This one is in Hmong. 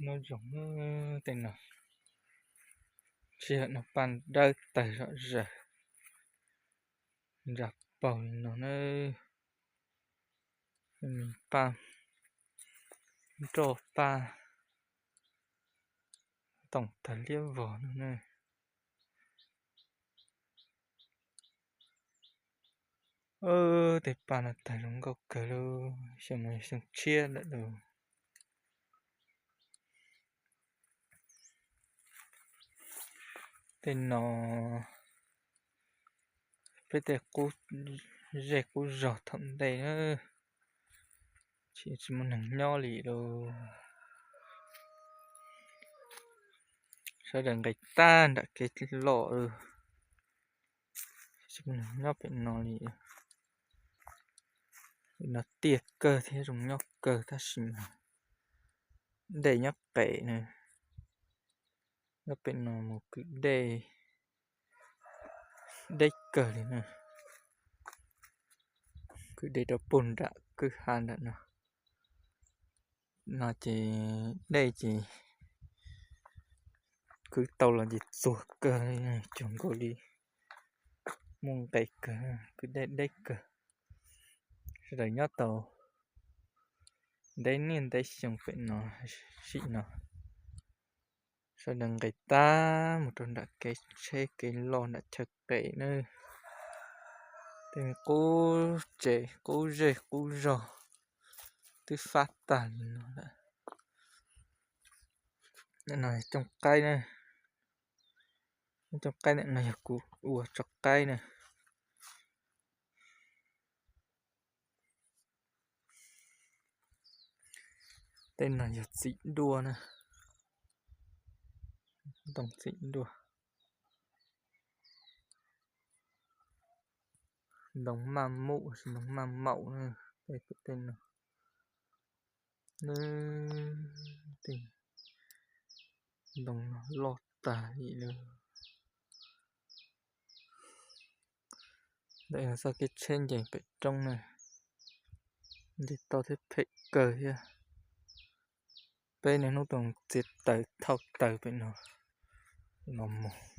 Nyob zoo tej no, tsis yog no paj dawb tawg zom zaws, ntsa paug li no na, paj nroj paj toom tag liab vog no na. Tej paj no tag zoo nkauj kawg li, xyoo no xyoo tshiab lawm lauj. Tej no peb tej qub zej qub zog thaum ntej na, tsis muaj neeg nyob li lauj. Sawv daws nqis tag nram kev loj lawm, tsis muaj neeg nyob pem no li. Pem no tiaj kawg thiab zoo nyob kawg tab sis mas dej nyob qem na. Nyob pem no mus kwv dej deb kawg li na. Kwv dej rau puag nram kwj ha nram no. No ces dej ces kwv tau los ces txuag kawg li, cuag nkaus li muaj nqe kawg, kwv dej deb kawg. Sawv daws nyob tau ntev niaj ntev xyoo pem no, sim no sawv daws nqis tag mus rau nram kev tsheb kev loj nram chaw qem na. Tej me qub tsev qub zej qub zog twb fab tag li no lawm. No cooj qaib na, cooj qaib no yog kuv ua tso qaib na. Tej no yog txim duaj na, ntoo txim duaj, ntoo maj mum, ntoo maj maum na. Tej no, ntoo no loj tag li lawm. Ntawm no txoj kev tsheb nce pem roob na, nce tau thiab phem kawg thiab. Peb niaj hnub tuaj txiav taws thauj taws pem no, no mus.